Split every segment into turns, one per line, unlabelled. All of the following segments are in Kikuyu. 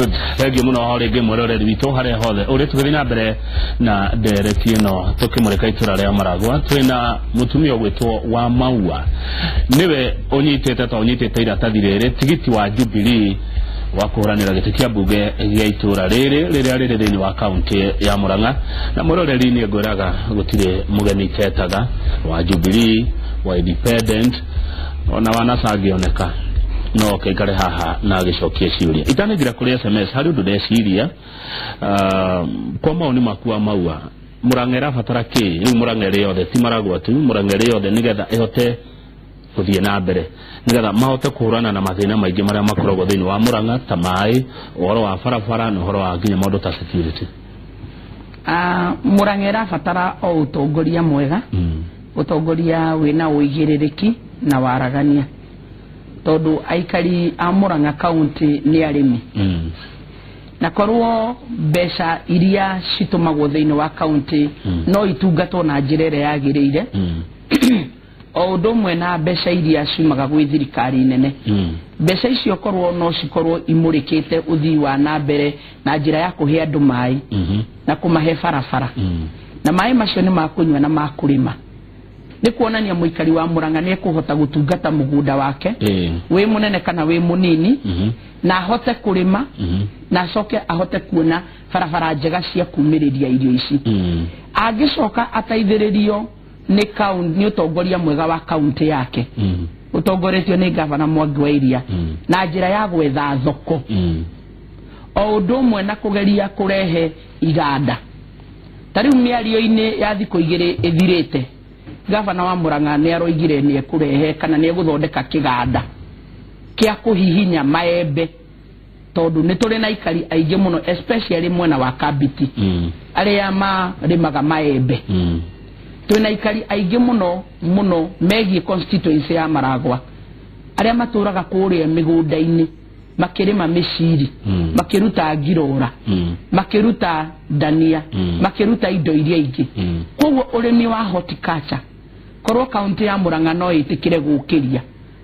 Good. Thank you muno rĩngĩ mwĩroreri witũ harĩa hothe ũrĩ. Tũgĩthiĩ na mbere na ndereti ĩno tũkĩmũrĩka itũra rĩa Maragwa, twĩna mũtumia ũgwĩtwo wa Maua, nĩwe ũnyitĩte ta ũnyitĩte iratathi rĩrĩ tigiti wa Jubilee wa kũhũranĩra gĩtĩ kĩa mbunge gĩa itũra rĩrĩ rĩrĩa rĩrĩ thĩinĩ wa kaunti ya Murang'a. Na mwĩroreri, niĩ ngwĩraga gũtirĩ mũgeni itetaga, wa Jubilee, wa Independent, ona wa NASA angĩoneka no oke ikare haha na agĩcokie ciũria. Itanaingĩra kũrĩ SMS, harĩ ũndũ ndeciria, kwa maoni maku wa Maua, Murang'a ĩrabatara kĩ rĩu? Murang'a ĩrĩ yothe, ti Maragwa tu, Murang'a ĩrĩ yothe, nĩgetha ĩhote gũthiĩ na mbere, nĩgetha mahote kũhũrana na mathĩna maingĩ marĩa makoragwo thĩinĩ wa Murang'a, ta maĩ, ũhoro wa barabara na ũhoro wa nginya maũndũ ta security?
Murang'a ĩrabatara o ũtongoria mwega, ũtongoria wĩna ũigĩrĩrĩki na waragania, tondũ aikari a Murang'a County nĩ arĩmi, na korwo mbeca iria citũmagwo thĩinĩ wa kaunti no itungatwo na njĩra ĩrĩa yagĩrĩire, o ũndũ ũmwe na mbeca iria ciumaga gwĩ thirikari nene, mbeca icio korwo no cikorwo imũrĩkĩte ũthii wa na mbere na njĩra ya kũhe andũ maĩ na kũmahe barabara, na maĩ macio nĩ ma kũnyua na ma kũrĩma, nĩ kuonania mũikari wa Murang'a nĩ ekũhota gũtungata mũgũnda wake, wĩ mũnene kana wĩ mũnini, na ahote kũrĩma, na acoke ahote kuona barabara njega cia kumĩrĩria irio ici. Angĩcoka ateithĩrĩrio nĩ nĩ ũtongoria mwega wa kaunti yake, ũtongoretio nĩ gavana Mwangi wa Iria, na njĩra ya gwetha thoko, o ũndũ ũmwe na kũgeria kũrehe iganda. Ta rĩu mĩario-inĩ ya thikũ 2 ĩthirĩte, gavana wa Murang'a nĩ aroigire nĩ ekũrehe kana nĩ egũthondeka kĩganda kĩa kũhihinya maembe, tondũ nĩ tũrĩ na aikari aingĩ mũno, especially mwena wa Kambiti, arĩa marĩmaga maembe. Twĩna aikari aingĩ mũno mũno megiĩ constituency ya Maragwa arĩa matũraga kũrĩa mĩgũnda-inĩ makĩrĩma mĩciri, makĩruta ngirora, makĩruta ndania, makĩruta indo iria ingĩ. Koguo ũrĩmi wa horticulture, korwo kaunti ya Murang'a no ĩtĩkĩre gũkĩria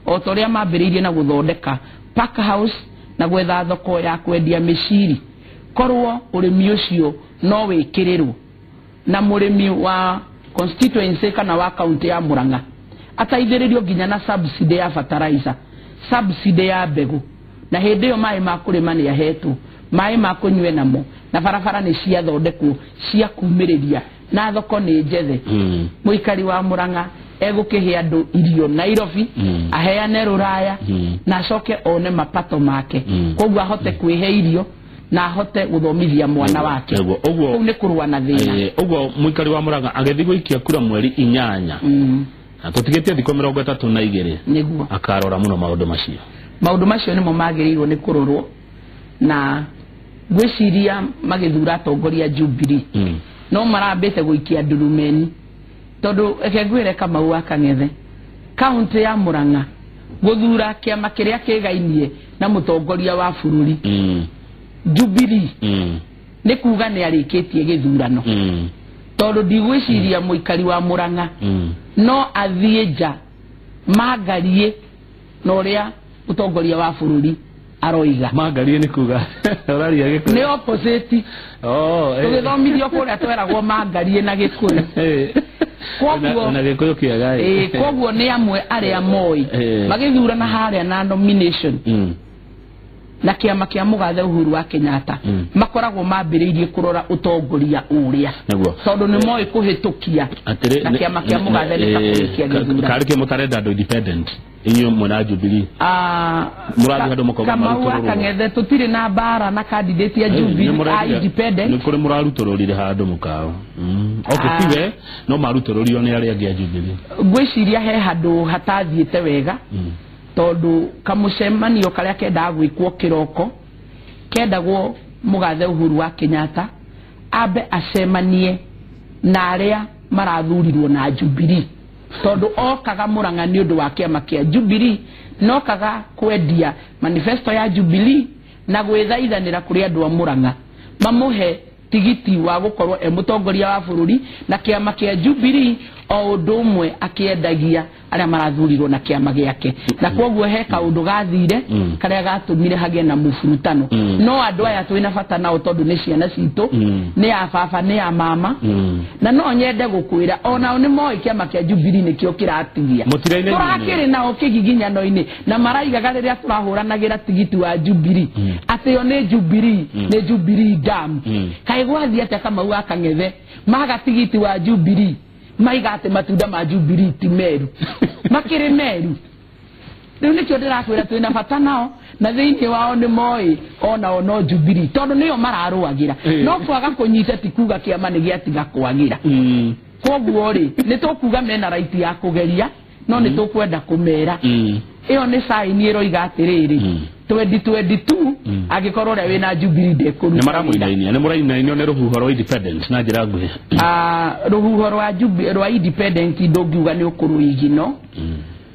o ta ũrĩa mambĩrĩirie na gũthondeka pack house na gwetha thoko ya kwendia mĩciri, korwo ũrĩmi ũcio no wĩkĩrĩrwo na mũrĩmi wa constituency kana wa kaunti ya Murang'a ateithĩrĩrio nginya na subsidy ya fertilizer, subsidy ya mbegũ, na hĩndĩ ĩyo maĩ ma kũrĩma nĩ ahetwo, maĩ ma kũnyue namo, na barabara nĩ ciathondekwo cia kumĩrĩria, na thoko nĩ njethe, mũikari wa Murang'a egũkĩhe andũ irio Nairobi, aheane rũraya, na acoke one mapato make. Koguo ahote kwĩhe irio na ahote gũthomithia mwana wake.
Nĩguo, ũguo.
Kũu nĩ kũrũa na thĩna.
Ũguo mũikari wa Murang'a agĩthiĩ gũikia kura mweri 8, na tũtigĩtie thikũ 32, akarora mũno maũndũ macio.
Maũndũ macio nĩmo magĩrĩirwo nĩ kũrorwo, na ngwĩciria magĩthura atongoria Jubilee no marambĩte gũikia ndurumeni, tondũ reke ngwĩre, Kamau wa Kang'ethe, kaunti ya Murang'a gũthura kĩama kĩrĩa kĩgainie na mũtongoria wa bũrũri, Jubilee, nĩ kuga nĩ arĩkĩtie gĩthurano, tondũ ndigwĩciria mũikari wa Murang'a no athiĩ nja mangarie na ũrĩa mũtongoria wa bũrũri aroiga.
Mangarie nĩ kuga ũraria Gĩkũyũ?
Nĩ opposite.
Oh.
Tũgĩthomithio kũrĩa tweragwo mangarie na Gĩkũyũ.
Na Gĩkũyũ kĩega.
Koguo nĩ amwe arĩa moĩ magĩthurana harĩa na nomination na kĩama kĩa mũgathe Uhuru wa Kenyatta, makoragwo mambĩrĩirie kũrora ũtongoria ũrĩa, tondũ nĩ moĩ kũhĩtũkia
Atĩrĩ,
na kĩama kĩa mũgathe nĩ ta kũrĩkia gĩthurano.
Karĩ kĩ mũtarenda andũ independent inyuĩ mwena Jubilee? Mũrathiĩ handũ mũkauga
Kamau wa
marutũrũrwo.
Kang'ethe, tũtirĩ na mbara na candidate ya Jubilee a independent.
Nĩ kũrĩ mũrarutũrũrire handũ mũkawa. Okay, tiwe no marutũrũrio nĩ arĩa angĩ a Jubilee.
Ngwĩciria he handũ hatathiĩte wega, tondũ kamũcemanio karĩa kendaga gwĩkwo kĩroko, kendagwo mũgathe Uhuru wa Kenyatta ambe acemanie na arĩa marathurirwo na Jubilee, tondũ okaga Murang'a nĩ ũndũ wa kĩama kĩa Jubilee, nokaga kwendia manifesto ya Jubilee na gwĩthaithanĩra kũrĩ andũ a Murang'a mamũhe tigiti wa gũkorwo e mũtongoria wa bũrũri na kĩama kĩa Jubilee. o ũndũ ũmwe akĩendagia arĩa marathurirwo na kĩama gĩake na kwoguo he kaũndũ gathire karĩa gatũmire hagĩe na mũburutano. No andũ aya twĩna bata nao tondũ nĩ ciana citũ, nĩ ya baba nĩ ya mama, na no nyende gũkwĩra onao nĩ moĩ kĩama kĩa Jubilee nĩkĩo kĩratigia tũrakĩrĩ nao kĩgiginyano-inĩ na maraigaga rĩrĩa tũrahũranagĩra tigiti wa Jubilee atĩ yo nĩ Jubilee, nĩ Jubilee dam. Kaĩ gwathiĩ atĩa Kamau wa Kang'ethe maga tigiti wa Jubilee maiga atĩ matunda ma Jubilee ti meru makĩrĩ meru. Rĩu nĩkĩo ndĩrakwĩra twĩna bata nao na thĩinĩ wao nĩ moĩ onao no Jubilee tondũ nĩo mararũagĩra. No kwaga kũnyita ti kuga kĩama nĩ gĩatiga kwagĩra. Kwoguo rĩ nĩ tũkuga mena right ya kũgeria no nĩ tũkwenda kũmera ĩyo nĩ sign ĩroiga atĩrĩrĩ 2022 angĩkorwo ũrĩa wĩna Jubilee ndekũruta.
Nĩ maramũinainia, nĩ mũrainainio nĩ rũhuho rwa independence na njĩra nguhĩ.
Rũhuho rwa Jubilee rwa independent ndũngiuga nĩ ũkũrũigino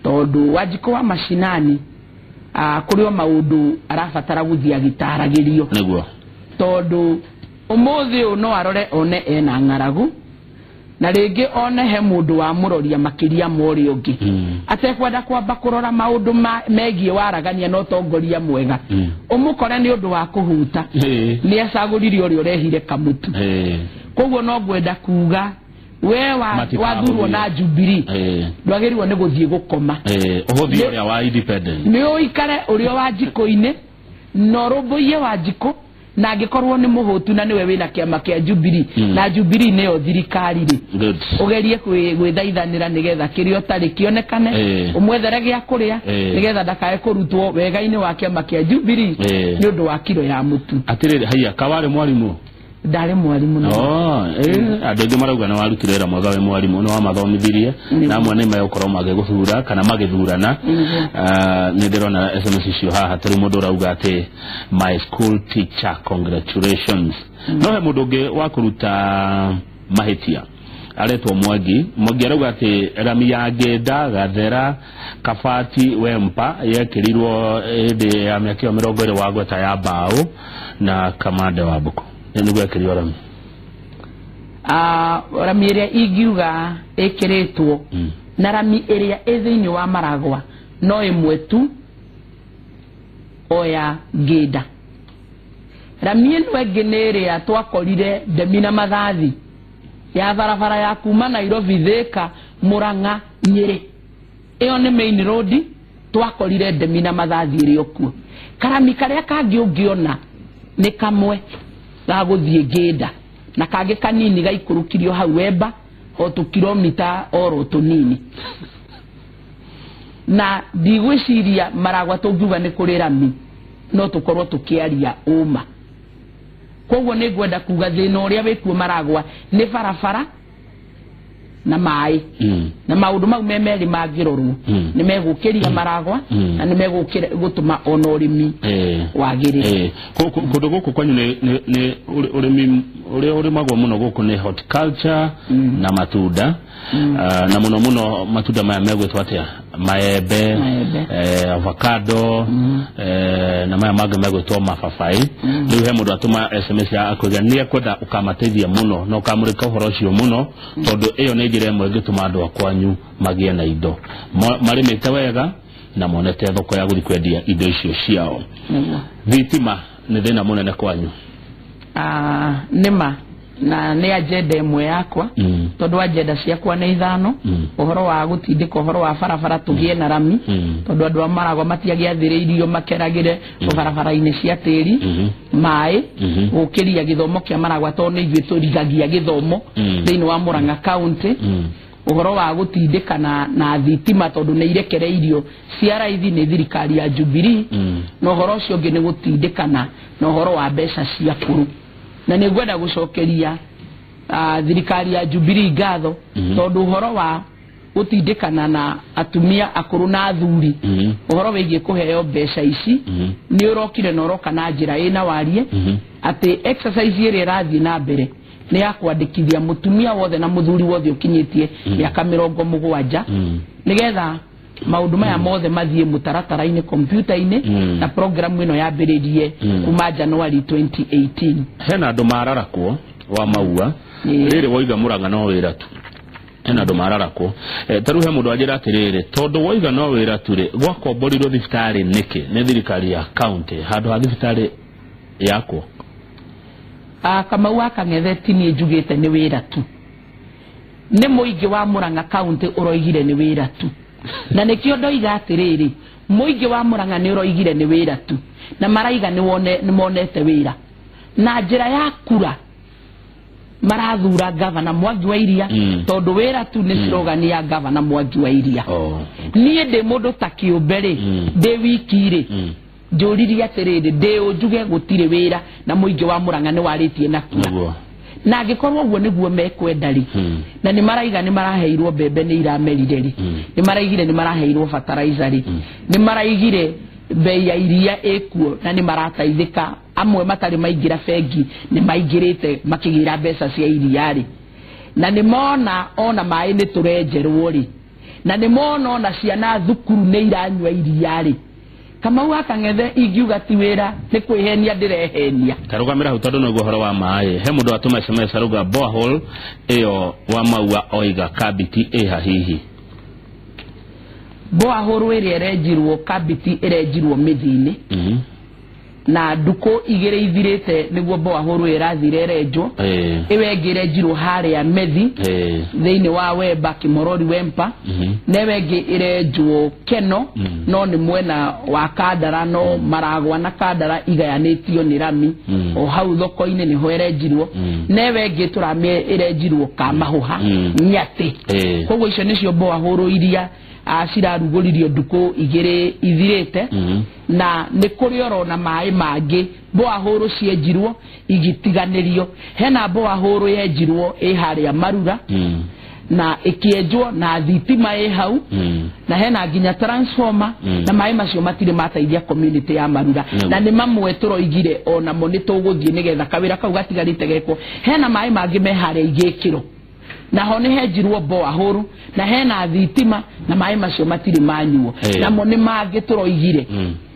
tondũ Wanjikũ wa mashinani kũrĩ o maũndũ arabatara gũthiĩ agĩtaragĩrio
nĩguo
tondũ ũmũthĩ ũyũ no arore one ena ng'aragu na rĩngĩ one he mũndũ wa mũroria makĩria ma ũrĩa ũngĩ atekwenda kwamba kũrora maũndũ megiĩ waragania na ũtongoria mwega. Ũmũkore nĩ ũndũ wa kũhuta nĩ acagũrire ũrĩa ũrehire kamũtu. Koguo no ngwenda kuga we wathurwo na Jubilee ndwagĩrĩirwo nĩ gũthiĩ gũkoma
ũhũthie ũrĩa wa independent
nĩ ũikare ũrĩa wa njikũ-inĩ na ũrũmbũiye Wanjikũ na angĩkorwo nĩ mũhũtu na nĩwe wĩna kĩama kĩa Jubilee na Jubilee nĩyo thirikari rĩ ũgerie gwĩthaithanĩra nĩgetha kĩrĩa ũtarĩ kĩonekane ũmwethere gĩa kũrĩa nĩgetha ndakae kũrutwo wega-inĩ wa kĩama kĩa Jubilee nĩ ũndũ wa kiro ya mũtu.
Atĩrĩrĩ haiya kawarĩ mwarimũ?
Ndarĩ mwarimũ.
Andũ aingĩ marauga nĩ warutire wĩra mwega wĩ mwarimũ nĩ wamathomithirie na amwe nĩ megũkorwo magĩgũthura kana magĩthurana. Nĩ ndĩrona SMS icio haha tũrĩ mũndũ ũrauga atĩ my school teacher congratulations. No he mũndũ ũngĩ wa kũruta mahĩtia aretwo Mwangi. Mwangi arauga atĩ rami ya Ngĩnda Gathera Kabati Wempa yekĩrirwo hĩndĩ ya mĩaka ĩyo 20 wa gweta ya mbaũ na Kamande wa Mbũkũ nĩguo ekĩrirwo rami.
Rami ĩrĩa ingiuga ĩkĩrĩtwo na rami ĩrĩa ĩ thĩinĩ wa Maragwa no ĩmwe tu o ya Ngĩnda. Rami ĩno ĩngĩ nĩ ĩrĩa twakorire Ndemi na Mathathi ya barabara ya kuma Nairobi Thika Murang'a Nyĩrĩ. Ĩyo nĩ main road twakorire Ndemi na Mathathi ĩrĩ o kuo. Karami karĩa kangĩ ũngĩona nĩ kamwe ga gũthiĩ Ngĩnda na kangĩ kanini gaikũrũkirio hau Wemba o tũkiromita oro tũnini. Na ndigwĩciria Maragwa tũngiuga nĩ kũrĩ rami no tũkorwo tũkĩaria ũma. Koguo nĩ ngwenda kuga thĩna ũrĩa wĩkuo Maragwa nĩ barabara na maĩ na maũndũ mau me merĩ mangĩrorwo nĩ megũkĩria Maragwa na nĩ megũtũma ona ũrĩmi wagĩrĩre.
Kũndũ gũkũ kwanyu nĩ ũrĩmi ũrĩa ũrĩmagwo mũno gũkũ nĩ horticulture na matunda na mũno mũno matunda maya megwĩtwo atĩa maembe, avocado na maya mangĩ megwĩtwo mababaĩ. Rĩu he mũndũ atũma SMS ya akwĩra nĩ ekwenda ũkamateithia mũno na ũkamũrĩka ũhoro ũcio mũno tondũ ĩyo nĩ njĩra ĩmwe ĩngĩtũma andũ a kwanyu magĩe na indo marĩmĩte wega na monete thoko ya gũthiĩ kwendia indo icio ciao. Thitima nĩ thĩna mũnene kwanyu?
Nĩma na nĩ agenda ĩmwe yakwa tondũ agenda ciakwa nĩ ithano. Ũhoro wa gũtindĩka ũhoro wa barabara tũgĩe na rami tondũ andũ a Maragwa matiagĩathĩrĩirio makeragĩre barabara-inĩ cia tĩri, maĩ, gũkĩria gĩthomo kĩa Maragwa tondũ nĩ ithuĩ tũrigagia gĩthomo thĩinĩ wa Murang'a County. Ũhoro wa gũtindĩka na thitima tondũ nĩ irekereirio cia raithi nĩ thirikari ya Jubilee, na ũhoro ũcio ũngĩ nĩ gũtindĩkana na ũhoro wa mbeca cia kũrũ. Na nĩ ngwenda gũcokeria thirikari ya Jubilee ngatho tondũ ũhoro wa gũtindĩkana na atumia akũrũ na athuri ũhoro wĩgiĩ kũheo mbeca ici nĩ ũrokire na ũroka na njĩra ĩna warie atĩ exercise ĩrĩa ĩrathiĩ na mbere nĩ ya kwandĩkithia mũtumia wothe na mũthuri wothe ũkinyĩtie mĩaka 70 nĩgetha maũndũ maya mothe mathiĩ mũtaratara-inĩ kompiuta-inĩ na programu ĩno yambĩrĩrie kuma January 2018.
Hena andũ mararakwo wa maua rĩrĩ woiga Murang'a no wĩra tu. Hena andũ mararakwo. Ta rĩu he mũndũ anjĩra atĩrĩrĩ, tondũ woiga no wĩra tu rĩ, gwakomborirwo thibitarĩ nĩkĩ nĩ thirikari ya county handũ ha thibitarĩ yakwo?
Kamau wa Kang'ethe ti niĩ njugĩte nĩ wĩra tu, nĩ mũingĩ wa Murang'a county ũroigire nĩ wĩra tu, na nĩkĩo ndoiga atĩrĩrĩ, mũingĩ wa Murang'a nĩ ũroigire nĩ wĩra tu, na maraiga nĩ monete wĩra na njĩra ya kura marathura gavana Mwangi wa Iria, tondũ wĩra tu nĩ slogan ya gavana Mwangi wa Iria. Niĩ ndĩ mũndũ ta kĩũmbe rĩ, ndĩ wiki rĩ, njũririe atĩrĩrĩ, ndĩ ũnjuge gũtirĩ wĩra na mũingĩ wa Murang'a nĩ warĩtie na kura, na angĩkorwo ũguo nĩguo mekwenda rĩ, na nĩ maraiga nĩ maraheirwo mbembe nĩ iramerire rĩ, nĩ maraigire nĩ maraheirwo fertilizer rĩ, nĩ maraigire bei ya iria ĩkuo na nĩ marateithĩka, amwe matarĩ maingĩra bengi nĩ maingĩrĩte makĩgĩra mbeca cia iria rĩ, na nĩ mona ona maĩ nĩ tũrenjerwo rĩ, na nĩ mona ona ciana thukuru nĩ iranyua iria rĩ. Kamau wa Kang'ethe ingiuga ti wĩra nĩ kwĩhenia ndĩrehenia.
Tarũgamĩra hau tondũ nĩguo ũhoro wa maĩ. He mũndũ watũma SMS arauga borehole ĩyo wa Maua oiga Kabiti ĩha hihi.
Borehole ĩrĩa ĩrenjirwo Kabiti ĩrenjirwo mĩthi-inĩ, na ndukũ igĩrĩ ithirĩte nĩguo borehole ĩrathire ĩrenjwo. Ĩyo ĩngĩ ĩrenjirwo harĩa Methi thĩinĩ wa Wemba Kimorori Wempa, na ĩyo ĩngĩ ĩrenjwo Keno, no nĩ mwena wa Kandara, no Maragwa na Kandara igayanĩtio nĩ rami, o hau thoko-inĩ nĩho ĩrenjirwo, na ĩyo ĩngĩ tũramĩ ĩrenjirwo Kamahũha Nyatĩ. Koguo icio nĩcio borehole iria cirarugũririo ndukũ igĩrĩ ithirĩte, na nĩ kũrĩ oro na maĩ mangĩ borehole cienjirwo igĩtiganĩrio. Hena borehole yenjirwo ĩ harĩa Marura, na ĩkĩenjwo na thitima ĩ hau, na hena nginya transformer, na maĩ macio matirĩ mateithia community ya Marura, na nĩ mamwe tũroigire onamo nĩ tũgũthiĩ nĩgetha kawĩra kau gatigarĩte gekwo. Hena maĩ mangĩ me harĩa Igĩkĩro, naho nĩ henjirwo borehole na hena thitima, na maĩ macio matirĩ manyuo, namo nĩ mangĩ tũroigire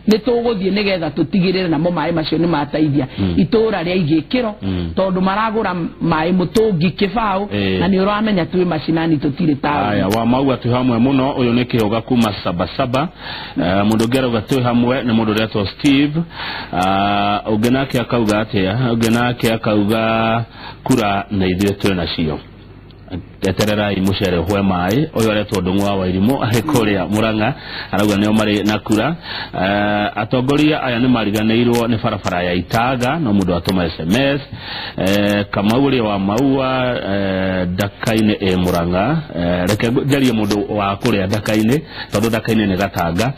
nĩ tũgũthiĩ nĩgetha tũtigĩrĩre namo maĩ macio nĩ mateithia itũra rĩa Igĩkĩro, tondũ maragũra maĩ mũtũngi kĩbaũ, na nĩ ũramenya twĩ macinani tũtirĩ taũni.
Aya wa Maua twĩ hamwe mũno. Ũyũ nĩ Kĩhũga kuma Sabasaba. Mũndũ ũngĩ arauga twĩ hamwe nĩ mũndũ ũretwo Steve. Ũngĩ nake akauga atĩa? Ũngĩ nake akauga kura na ithuĩ twĩ nacio, etererai mũcere ũhwe maĩ. Ũyũ aretwo Ndũng'ũ wa Wairimũ arĩ kũrĩa Murang'a, arauga nĩo marĩ na kura. Atongoria aya nĩ mariganĩirwo nĩ barabara ya Itaga, no mũndũ atũma SMS. Kamau ũrĩa wa Maua Ndaka-inĩ ĩ Murang'a. Reke njarie mũndũ wa kũrĩa Ndaka-inĩ, tondũ Ndaka-inĩ nĩ Gatanga,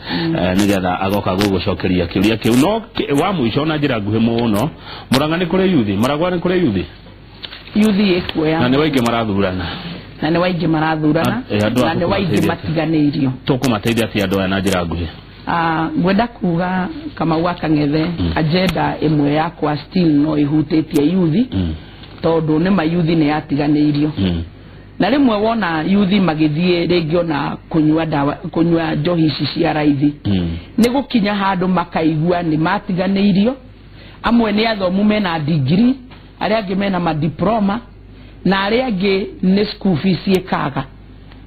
nĩgetha agoka gũgũcokeria kĩũria kĩu. No wa mũico na njĩra nguhĩ mũno, Murang'a nĩ kũrĩ yuthi, Maragwa nĩ kũrĩ yuthi,
yuthi ĩkuoya,
na nĩ waingĩ marathurana,
na nĩ waingĩ marathurana, na nĩ waingĩ matiganĩirio.
Tũkũmateithia atĩa andũ aya na njĩra nguhĩ?
Ngwenda kuga Kamau wa Kang'ethe, agenda ĩmwe yakwa still no ĩhutĩtie yuthi, tondũ nĩ mayuthi nĩ yatiganĩirio, na rĩmwe wona yuthi magĩthiĩ rĩngĩ ona kũnyua ndawa, kũnyua njohi ici cia raithi, nĩ gũkinya handũ makaigua nĩ matiganĩirio. Amwe nĩ athomu mena degree, arĩa angĩ mena madiploma, na arĩa angĩ nĩ school fees ĩkaga,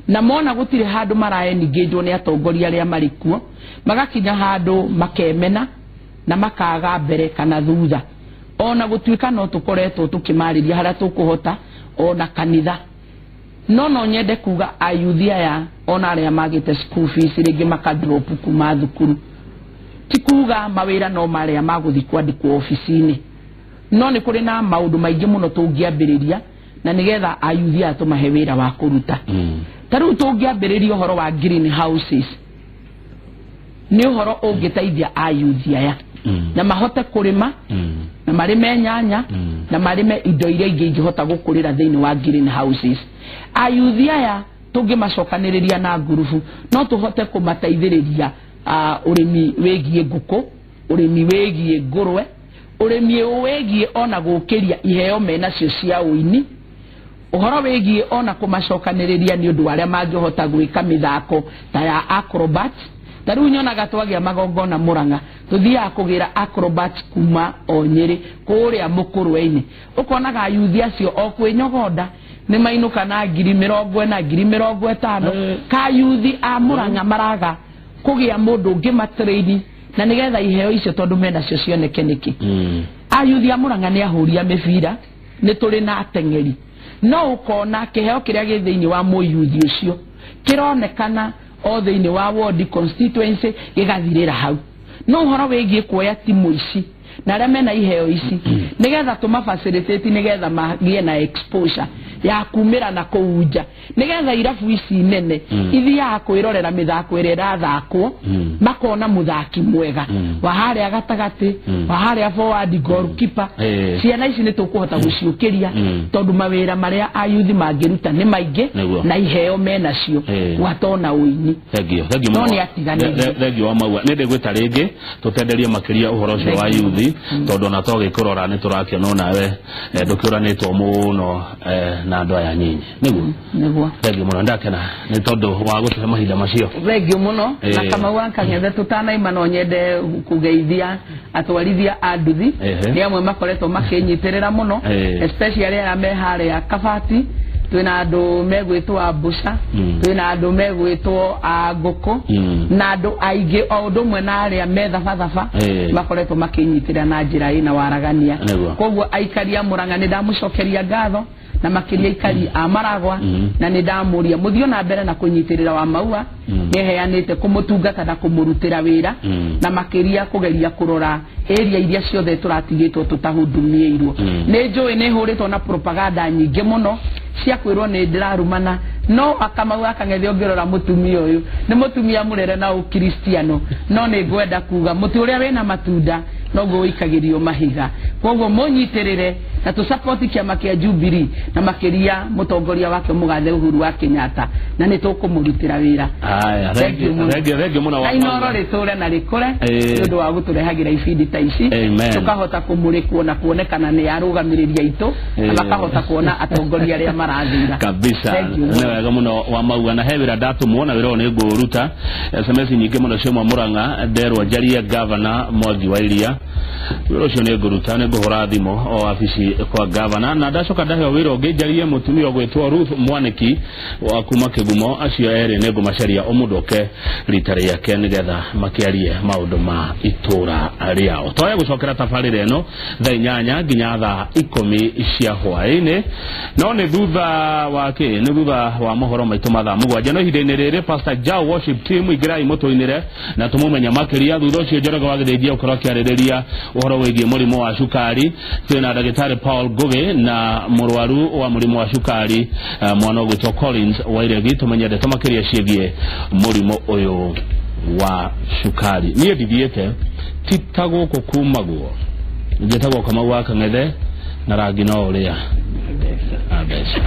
na mona gũtirĩ handũ maraengagwo nĩ atongoria arĩa marĩ kuo, magakinya handũ makemena na makaga mbere kana thutha. Ona gũtuĩka no tũkoretwo tũkĩmarĩria harĩa tũkũhota, ona kanitha, no nyende kuga ayuthi aya ona arĩa magĩte school fees rĩngĩ makadrop kuma thukuru, ti kuga mawĩra no marĩa magũthiĩ kwandĩkwo obici-inĩ, no nĩ kũrĩ na maũndũ maingĩ mũno tũngĩambĩrĩria na nĩgetha ayuthi aya tũmahe wĩra wa kũruta. Ta rĩu tũngĩambĩrĩria ũhoro wa green houses, nĩ ũhoro ũngĩteithia ayuthi aya na mahote kũrĩma, na marĩme nyanya, na marĩme indo iria ingĩ ingĩhota gũkũrĩra thĩinĩ wa green houses. Ayuthi aya tũngĩmacokanĩrĩria na ngurubu, no tũhote kũmateithĩrĩria ũrĩmi wĩgiĩ ngũkũ, ũrĩmi wĩgiĩ ngũrwe, ũrĩmi wĩgiĩ ona gũkĩria iheo menacio cia ũini, ũhoro wĩgiĩ ona kũmacokanĩrĩria nĩ ũndũ wa arĩa mangĩhota gwĩka mĩthako ta ya acrobat. Ta rĩu nyonaga twagĩa magongona Murang'a, tũthiaga kũgĩra acrobat kuma o Nyĩrĩ kũrĩa Mũkũrwe-inĩ, ũkonaga ayuthi acio o kwĩnyogonda Nĩ mainũka na 40,000 50,000 ka yuthi a Murang'a maraga kũgĩa mũndũ ũngĩ matraini na nĩgetha iheo icio tondũ menacio cioneke nĩkĩ. Ayuthi a Murang'a nĩ ahũri a mĩbira, nĩ tũrĩ na ateng'eri, no ũkona kĩheo kĩrĩa gĩ thĩinĩ wa mũyuthi ũcio kĩronekana o thĩinĩ wa ward constituency gĩgathirĩra hau. No ũhoro wĩgiĩ kuoya timu ici na arĩa mena iheo ici nĩgetha tũmafacilitate nĩgetha magĩe na exposure ya kumĩra na kũu nja nĩgetha irabu ici nene ithiaga kwĩrorera mĩthako ĩrĩa ĩrathakwo makona mũthaki mwega wa harĩa gatagatĩ, wa harĩa forward, goalkeeper. Ciana ici nĩ tũkũhota gũciũkĩria tondũ mawĩra marĩa ayuthi mangĩruta nĩ maingĩ na iheo menacio gwatona ũini.
Thengio, thengio
No
mũno.
nĩ atiganĩrie.
Thengio wa Maua. Nĩ ndĩgwĩta rĩngĩ tũtenderie makĩria ũhoro ũcio wa yuthi tondũ ona twagĩkũrora nĩ tũrakĩona onawe ndũkĩũranĩtwo mũno na andũ aya nyinyi nĩguo.
Nĩguo.
Thengio mũno, ndakena nĩ tondũ wa gũtũhe mahinda macio.
Thengio mũno. Na Kamau wa Kang'ethe, tũtanaima no nyende kũgeithia atwarithia a nduthi. Nĩ amwe makoretwo makĩnyitĩrĩra mũno, especially arĩa me harĩa Kabati. Twĩna andũ megwĩtwo a Mbũca, twĩna andũ megwĩtwo a Ngũkũ na andũ aingĩ o ũndũ ũmwe na arĩa me Thabathaba makoretwo makĩnyitĩrĩra na njĩra ĩna waragania. Koguo aikari a Murang'a nĩ ndamũcokeria ngatho na makĩria aikari a Maragwa, na nĩ ndamũria mũthiĩ na mbere na kũnyitĩrĩra wa Maua. Nĩeheanĩte kũmũtungata na kũmũrutĩra wĩra na makĩria kũgeria kũrora area iria ciothe tũratigĩtwo tũtahudumĩirwo. Nĩ njũĩ nĩ hũrĩtwo na propaganda nyingĩ mũno cia kwĩrwo nĩ ndĩrarumana, no Akamau Akang'ethe ũngĩrora mũtumia ũyũ nĩ mũtumia mũrere na ũkristiano, no nĩ ngwenda kuga mũtĩ ũrĩa wĩna matunda noguo ũikagĩrio mahiga. Koguo mũnyitĩrĩre na tũsapoti kĩama kĩa Jubilee na makĩria mũtongoria wake mũgathe Uhuru wa Kenyatta, na nĩ tũkũmũrutĩra wĩra.
Haya,
Thank you mũno.
thengio, thengio mũno wa
Na Inooro rĩtũre na rĩkũre nĩ ũndũ wa gũtũrehagĩra ibindi ta ici, tũkahota kũmũrĩkwo na kuonekana nĩ arũgamĩrĩri aitũ na makahota kuona atongoria arĩa marathura.
Kabisa.
Thank you.
Nĩ wega mũno wa Maua, na he wĩra ndatũmwo na wĩra ũyũ nĩ ngũũruta. SMS nyingĩ mũno ciauma Murang'a, nderwo njarie gavana Mwangi wa Iria. Wĩra ũcio nĩ ngũruta, nĩ ngũhũra thimũ o wabici kwa gavana, na ndacoka ndaheo wĩra ũngĩ njarie mũtumia ũgwĩtwo Ruth Mwaniki wa kuma Kĩgumo. Acio erĩ nĩ ngũmacaria o mũndũ oke rita rĩake nĩgetha makĩarie maũndũ ma itũra rĩao. Twaya gũcokera tabarĩra ĩno thaa 8 nginya thaa 10 cia hwaĩ-inĩ, no nĩ thutha wa kĩ? Nĩ thutha wa mohoro maitũ ma thaa 7. No ihinda-inĩ rĩrĩ, Pastor Jao Worship Team, ingĩrai mũtũinĩre na tũmũmenya makĩria. Thutha ũcio Njoroge wa Gĩthĩnjia ũkorwo akĩarĩrĩria ũhoro wĩgiĩ mũrimũ wa cukari. Twĩna ndagĩtarĩ Paul Ngugi na mũrwaru wa mũrimũ wa cukari, mwana ũgwĩtwo Collins Wairegi, tũmenye ndeto makĩria ciĩgiĩ mũrimũ ũyũ wa cukari. Niĩ ndithiĩte ti ta gũkũ kumagwo, njĩtagwo Kamau wa Kang'ethe na rangi no ũrĩa na mbeca.